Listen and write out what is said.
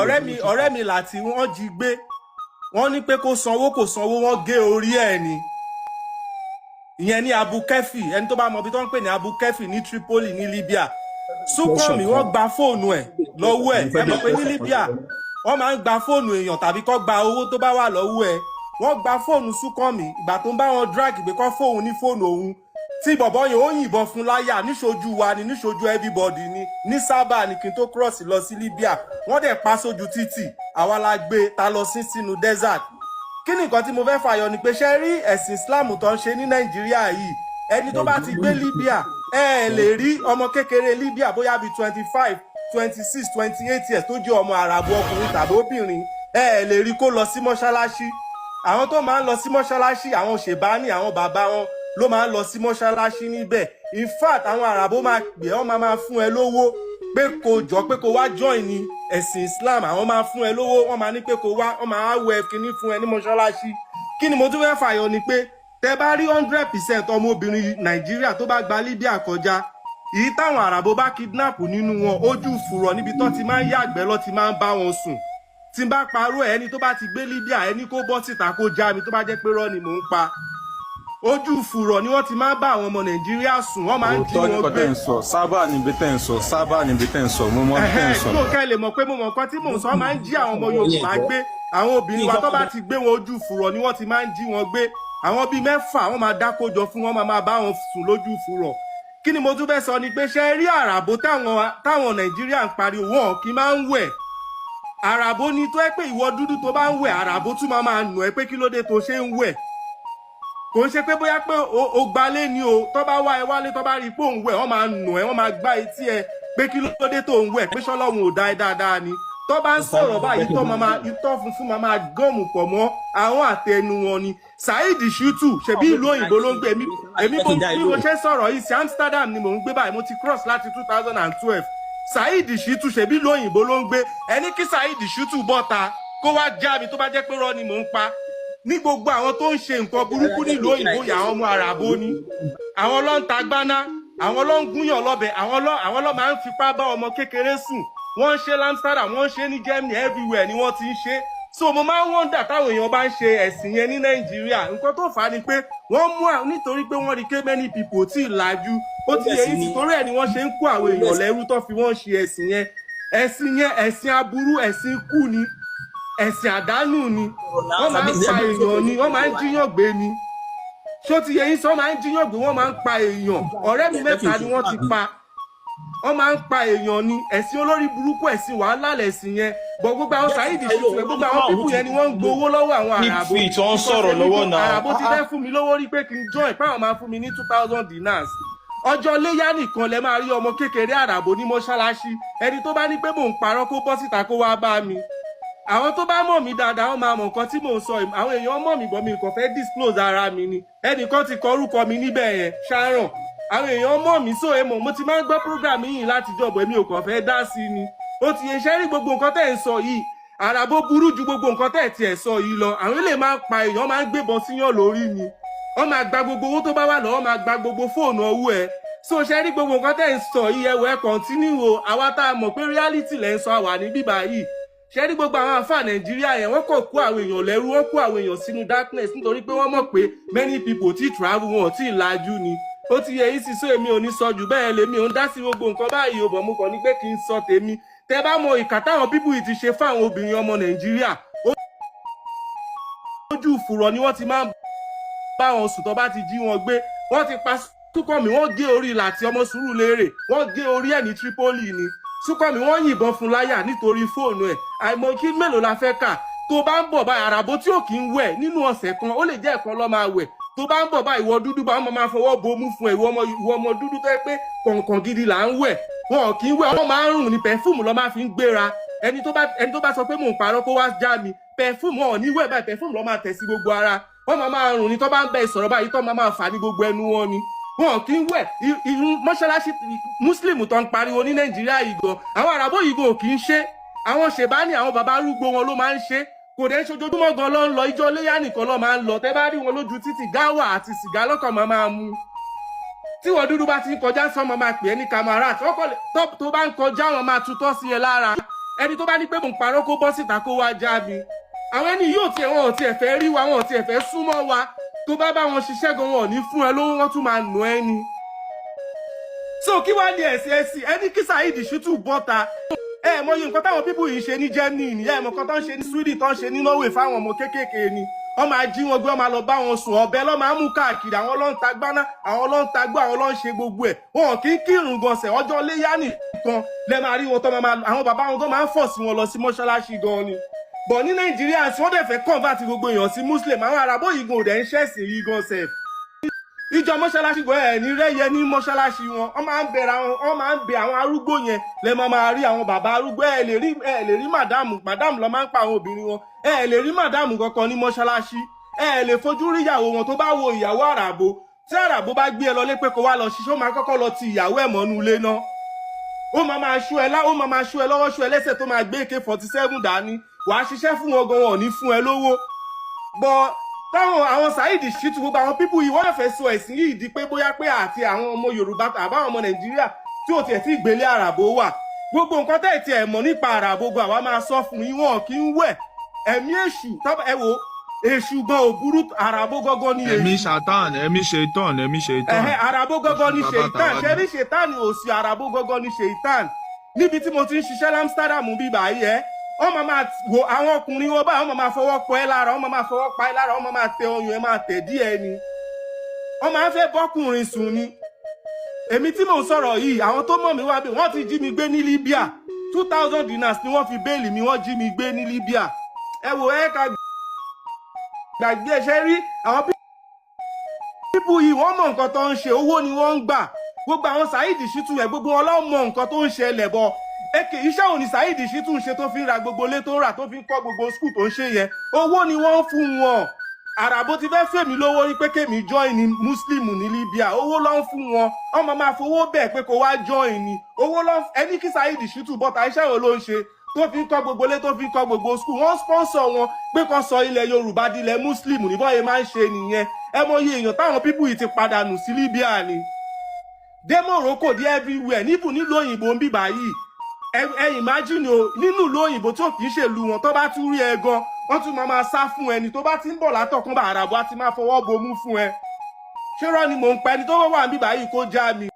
Ọ̀rẹ́ mi láti wọ́n jí gbé, wọ́n ní pé kó sanwó, kò sanwó, wọ́n gé orí ẹ̀ ni. Ìyẹn ní Abu Kefi. Ẹni tó bá mọ ibi tó ń pè ní Abu Kefi ní Tripoli ní Libya. Súnkànmí, wọ́n gba fóònù ẹ̀ lọ́wọ́ ẹ̀. Ẹ mọ̀ pé ní Libya, wọ́n máa ń gba fóònù èèyàn tàbí kó gba owó tó bá wà lọ́wọ́ ẹ̀. Wọ́n gba fóònù Súnkànmí. Ìgbà tó ń bá wọn drag pé kó fóònù ní fóònù òun, tí bọ̀bọ́ yẹn ó yìnbọn fún láyà níṣojú wa ni, níṣojú everybody ni, ní sábà ní kí n tó cross lọ sí Libya. Wọ́n dẹ̀ pa sójú títì. Àwa la gbé ta lọ sí sínú desert. Kí ni nǹkan tí mo fẹ́ fàyọ ni pé, ṣe rí ẹ̀sìn Islam tó ń ṣe ní Nàìjíríà yìí, ẹni tó bá ti gbé Libya, ẹ ẹ lè rí ọmọ kékeré Libya, bóyá bíi 25, 26, 28 years, tó jẹ́ ọmọ àràbù, ọkùnrin tàbí obìnrin, ẹ ẹ lè rí kó lọ sí mọ́ṣáláṣí. Àwọn tó máa ń lọ sí mọ́ṣáláṣí, àwọn ṣèbáni, àwọn bàbá wọn ló máa ń lọ sí mọ́ṣáláṣí níbẹ̀. In fact, àwọn àràbó máa pè ọ́, máa fún ẹ lówó pé kó jọ, pé kó wá join ní ẹ̀sìn Islam. Àwọn máa fún ẹ lówó, wọ́n máa ní pé kó wá, wọ́n máa wẹ kinní fún ẹ ní mọ́ṣáláṣí. Kí ni mo tún fẹ́ fàyọ ni pé, tẹ bá rí 100% ọmọbìnrin Nàìjíríà tó bá gba Libya kọjá, èyí táwọn àràbó bá kidnap nínú wọn, ojú fùrọ̀ níbi tó ti máa ń yàgbẹ́ lọ ti máa ń bá wọn sùn. Tí n bá parọ́ ẹ, ẹni tó bá ti gbé Libya, ẹni kó bọ́ síta kó já mi tó bá jẹ́ pé rọ́ ni mò ń pa. Ojú fùrọ̀ ni wọ́n ti máa ń bá àwọn ọmọ Nàìjíríà sùn. Wọ́n máa ń jí Òótọ́ ní wọn kọ́ gbé. tẹ́ ń sọ sábà níbi tẹ́ ń sọ, sábà níbi tẹ́ ń sọ, mo mọ bí tẹ́ ń sọ. Tó kẹ́ lè mọ̀ pé mo mọ̀ nǹkan tí mò ń sọ. Wọ́n máa ń jí àwọn ọmọ Yorùbá gbé, àwọn obìnrin wa. Tó bá ti gbé wọn, ojú fùrọ̀ ni wọ́n ti máa ń jí wọn gbé. Àwọn bíi mẹ́fà, wọ́n máa dákójọ fún wọn, máa bá wọn sùn lójú fùrọ̀. Kí ni mo tún fẹ́ sọ ni pé, ṣe rí àràbò táwọn Nàìjíríà ń pariwo, wọn kì í máa ń wẹ̀. Àràbò ni tó ẹ pé ìwọ dúdú tó bá ń wẹ̀, àràbò tún máa nù ẹ pé kí ló dé tó ṣe ń wẹ̀. Kò ń ṣe pé bóyá pé o gbalé ni o. Tó bá wá ẹ wálé, tó bá rí i pé òun wẹ̀, wọ́n máa nù ẹ, wọ́n máa gbá etí ẹ pé kí ló dé tó ń wẹ̀, pé ṣọlọ́run ò dá ẹ dáadáa ni. Tó bá ń sọ̀rọ̀ báyìí, tó máa itọ́ funfun máa gọ́ọ̀mù pọ̀ mọ́ àwọn àtẹnu wọn ni. Saheed Shittu, ṣebí ìlú òyìnbó ló ń gbé. Èmi bí mo ṣe sọ̀rọ̀ yìí sí, Amsterdam ni mò ń gbé báyìí. Mo ti cross láti 2012. Saheed Shittu, ṣebí ìlú òyìnbó ló ń gbé. Ẹni kí Saheed Shittu bọ́ta kó wá já mi tó bá jẹ́ pé rọ́ ni mò ń pa. Ní gbogbo àwọn tó ń ṣe nǹkan burúkú nílùú òyìnbó yà, àwọn ọmọ àràbó ni. Àwọn ló ń ta gbaná, àwọn ló ń gúnyàn lọ́bẹ̀, àwọn ló máa ń fipá bá ọmọ kékeré sùn. Wọ́n ń ṣe l'Amsterdam, wọ́n ń ṣe ní Germany, everywhere ni wọ́n ti ń ṣe. So mo máa ń wonder táwọn èèyàn bá ń ṣe ẹ̀sìn yẹn ní Nàìjíríà. Nǹkan tó fà á ni pé wọ́n mú nítorí pé wọ́n rí i pé many people tí ì lajú. Ó ti yẹ yín sí, torí ẹ̀ ni wọ́n ṣe ń kó àwọn èèyàn lẹ́rú tó fi wọ́n ṣe ẹ̀sìn yẹn. Ẹ̀sìn yẹn, ẹ̀sìn aburú, ẹ̀sìn ikú ni, ẹ̀sìn àdánù ni. Wọ́n máa ń pa èèyàn ni, wọ́n máa ń jíyàn gbé ni. Ṣó ti yẹ yín sọ? Máa ń jíyàn gbé, wọ́n máa ń pa èèyàn. Ọ̀rẹ́ mi mẹ́ta ni wọ́n ti pa. Wọ́n máa ń pa èèyàn ni. Ẹ̀sìn olórí burúkú, ẹ̀sìn wàhálà lẹ̀sìn yẹn bọ̀. Gbogbo àwọn Saheed Shittu ẹ̀, gbogbo àwọn people yẹn ni wọ́n ń gbowó lọ́wọ́ àwọn àràbò. Fit wọ́n ń sọ̀rọ̀ lọ́wọ́ náà. Àràbò ti fẹ́ fún mi lówó rí pé kí n join, pé àwọn máa fún mi ní 2,000 dinars. Ọjọ́ léyà nìkan lẹ máa rí ọmọ kékeré àràbò ní mọ́ṣáláṣí. Ẹni tó bá ní pé mò ń parọ́, kó bọ́ síta kó wá bá mi. Àwọn tó bá mọ̀ mí dáadáa, wọ́n máa mọ̀ nǹkan tí mò ń sọ. Àwọn èèyàn mọ̀ mí bọ̀, mi kò fẹ́ disclose ara mi ni. Ẹnìkan ti kọ orúkọ mi níbẹ̀ yẹn, Sharon. Àwọn èèyàn mọ̀ mí. So èmọ̀ mo ti máa ń gbọ́ program yìí láti jọ̀bọ̀, èmi ò kàn fẹ́ dá sí ni. Ó ti yẹ. Ṣẹ́ rí gbogbo nǹkan tẹ́ ń sọ yìí, àràbò burú ju gbogbo nǹkan tẹ́ tiẹ̀ sọ yìí lọ. Àwọn ilé máa ń pa èèyàn, máa ń gbébọn síyàn lórí ni. Wọ́n máa gba gbogbo owó tó bá wà lọ́wọ́, máa gba gbogbo fóònù ọwọ́ ẹ̀. So ṣe rí gbogbo nǹkan tẹ́ ń sọ yìí, ẹ̀wọ̀ ẹ̀ continue o. Àwa tá a mọ̀ pé reality lẹ́ ń sọ àwà ní bíbá yìí. Ṣe rí gbogbo àwọn àfáà Nàìjíríà yẹn, wọ́n kàn kó àwọn èèyàn lẹ́rú, wọ́n kó àwọn èèyàn sínú darkness nítorí pé wọ́n mọ̀ pé many people tí travel, wọn ò tí ì lajú ni. Ó ti yẹ yín sí. So èmi ò ní sọ jù bẹ́ẹ̀. Lèmi ò ń dá sí gbogbo nǹkan báyìí o, bọ̀ mo kàn ní pé kí n sọ tèmi. Tẹ bá mọ ìkà táwọn people yìí ti ṣe fáwọn obìnrin ọmọ Nàìjíríà, ojú fùrọ̀ ni wọ́n ti máa ń bá wọn sùn tó bá ti jí wọn gbé. Wọ́n ti pa Súnkànmí, wọ́n gé orí Láti ọmọ Sùúrùlérè, wọ́n gé orí ẹ̀ ní Tripoli ni. Súnkànmí, wọ́n yìnbọn fún láyà nítorí fóònù ẹ̀. Àìmọ̀ kí mélòó la fẹ́ kà. Tó bá ń bọ̀ báyìí, àràbò tí ò kí ń wẹ̀, nínú ọ̀sẹ̀ kan, ó lè jẹ́ ẹ̀kan ló máa wẹ̀. Tó bá ń bọ̀ báyìí, ìwọ dúdú bá wọn máa fọwọ́ bomú fún ẹ. Ìwọ ọmọ dúdú tó yẹ pé kọ̀ǹkọ̀ǹ gidi là ń wẹ̀, wọn ò kí ń wẹ̀, wọ́n máa ń rùn ní. Perfume ló máa fi ń gbéra. Ẹni tó bá sọ pé mò ń parọ́, kó wá já mi. Perfume, wọn ò ní wẹ̀ báyìí, perfume ló máa tẹ̀ sí gbogbo ara wọ́n, máa rùn ní. Tó bá ń bẹ ìsọ̀rọ̀ báyìí, tó máa fà ní gbogbo ẹnu wọn ni. Wọn kì í wẹ̀. Irú mọ́ṣáláṣí Muslim tó ń pariwo ní Nàìjíríà yìí gan, àwọn àràbò yìí gan ò kì í ṣe. Àwọn ṣèbáni, àwọn bàbá arúgbó wọn ló máa ń ṣe. Kò dẹ́ ṣojoojúmọ́ gan ló ń lọ, ìjọ léyà nìkan ló máa ń lọ. Tẹ́ bá rí wọn lójú títì, gáwà àti sìgá lọ́kàn máa mú. Tí wọ́n dúdú bá ti ń kọjá, sọ máa pè é ní camarade. Tó bá ń kọjá, wọn máa tutọ́ sí ẹ lára. Ẹni tó bá ní pé mò ń parọ́, kó bọ́ síta, kó wá já mi. Àwọn ẹni yóò tiẹ̀, wọn ò tiẹ̀ fẹ́ rí wa, wọn ò tiẹ̀ fẹ́ súnmọ́ wa. Tó bá bá wọn ṣiṣẹ́ gan, wọn ò ní fún ẹ lówó, wọ́n tún máa nù ẹ́ ni. So kí wàá ní ẹ̀sìn ẹ̀sìn ẹni kí Saheed Shittu bọ́ta? Ẹ mọ iye nǹkan táwọn people yìí ń ṣe ní Germany ni, ẹ mọ nǹkan tó ń ṣe ní Sweden, tó ń ṣe ní Norway fáwọn ọmọ kéékèèké ni. Wọ́n máa jí wọn gbé, wọ́n máa lọ bá wọn sùn, ọ̀bẹ lọ́ máa mú káàkiri. Àwọn ló ń ta gbáná, àwọn ló ń ta gbó, àwọn ló ń ṣe gbogbo ẹ̀. Wọn kì í kírun gan sẹ̀. Ọjọ́ léyà nìkan lẹ máa rí wọn tó máa, àwọn bàbá wọn gan máa ń force wọn lọ sí mọ́ṣáláṣí gan ni. Bọ̀ ní Nàìjíríà tí wọ́n dẹ̀ fẹ́ convert gbogbo èèyàn sí Muslim, àwọn Àràbọ̀ yìí gan ò dẹ̀ ń ṣẹ̀sìn yìí gan sef. Ìjọ mọ́ṣáláṣí gan, ẹ̀ ní rẹ́yẹ ní mọ́ṣáláṣí wọn. Wọ́n máa ń bẹ̀rẹ̀ àwọn, wọ́n máa ń bẹ àwọn arúgbó yẹn lẹ máa máa rí. Àwọn bàbá arúgbó, ẹ lè rí madam. Madam lọ máa ń pa àwọn obìnrin wọn. Ẹ lè rí madam kankan ní mọ́ṣáláṣí. Ẹ lè fojú rí ìyàwó wọn. Tó bá wo ìyàwó Àràbò, tí Àràbò bá gbé ẹ lọ lé pé kó wá lọ ṣiṣẹ́, ó máa kọ́kọ́ lọ ti ìyàwó ẹ̀ mọ́nú ilé náà. Ó máa máa ṣú ẹ lá, ó máa máa ṣú ẹ lọ́wọ́, ṣú ẹ lẹ́sẹ̀, tó máa gbé AK-47 dání. Wàá ṣiṣẹ́ fún wọn gan, wọn ò ní fún ẹ lówó. Bọ́ táwọn àwọn Saheed Shittu, gbogbo àwọn people yìí, wọ́n fẹ́ sọ ẹ̀sìn yìí di pé bóyá pé àti àwọn ọmọ Yorùbá àbáwọn ọmọ Nàìjíríà tí ò tiẹ̀ tí ìgbélé Àràbò wà. Gbogbo nǹkan tẹ́ ẹ̀ tiẹ̀ mọ̀ nípa Àràbò gan, àwa máa sọ fún yín. Wọn kì í wẹ̀ ẹ̀mí èṣù. Ẹ wo, èṣù gan ò burú, Àràbò gangan ni Ẹ̀mí èṣù. Satan, ẹ̀mí ṣetán, ẹ̀mí ṣetán. Ẹ̀hẹ́, Àràbò gangan ni Bàbá ṣèitán. tàwa Ṣe ni. rí, ṣèitán ò sí, Àràbò gangan ni ṣèitán. Níbi tí mo ti ń ṣiṣẹ́ l'Amsterdam bí báyìí, ẹ́ wọ́n máa máa wo àwọn ọkùnrin wọn báyìí, wọ́n máa máa fọwọ́ pọ̀ ẹ́ lára, wọ́n máa máa fọwọ́ pa ẹ́ lára, wọ́n máa máa tẹ ọyàn ẹ, máa tẹ̀ díẹ̀ ni. Wọ́n máa ń fẹ́ bọ́kùnrin sùn ni. Èmi tí mò ń sọ̀rọ̀ yìí, àwọn tó mọ̀ mí wá bí, wọ́n ti jí mi gbé ní Libya. 2,000 dinars ni wọ́n fi bail mi. Wọ́n jí mi gbé ní Libya. Ẹ wò, ẹ ká gbàgbé ẹṣẹ́ rí. Àwọn people yìí, wọ́n mọ̀ nǹkan tó ń ṣe. Owó ni wọ́n ń gbà. Gbogbo àwọn Saheed Shittu ẹ̀, gbogbo wọn ló mọ̀ nǹkan tó ń ṣẹlẹ̀ bọ̀. Èkè iṣẹ́ òní Saheed Shittu ń ṣe tó fi ń ra gbogbo ilé tó ń rà, tó fi ń kọ́ gbogbo school tó ń ṣe yẹn, owó ni wọ́n ń fún wọn. Àràbò ti fẹ́ fèmí lówó rí pé kémi join ní Muslim ní Libya. Owó ló ń fún wọn. Wọ́n máa máa fowó bẹ́ẹ̀ pé kó wá join ní. Owó ló ń ẹni kí Saheed Shittu bọ́ta. Iṣẹ́ wo ló ń ṣe tó fi ń kọ́ gbogbo ilé, tó fi ń kọ́ gbogbo school? Wọ́n sponsor wọn pé kó sọ ilẹ̀ Yorùbá di ilẹ̀ Muslim ní. Bọ́yẹ máa ń ṣe nìyẹn. Ẹ mọ iye èèyàn táwọn people yìí ti padà nù sí Libya ni, dé Morocco, dé everywhere, níbù nílùú òyìnbó ń bíbà yìí. Ẹ imagine o, nínú ìlú òyìnbó tó kì í ṣèlú wọn, tó bá tún rí ẹ gan, wọ́n tún máa máa sá fún ẹni tó bá ti ń bọ̀ látọ̀kún bá. Àràbọ̀ á ti máa fọwọ́ bomú fún ẹ. Ṣé rọ́ ni mò ń pa? Ẹni tó wà ń bíbà yìí, kó já mi.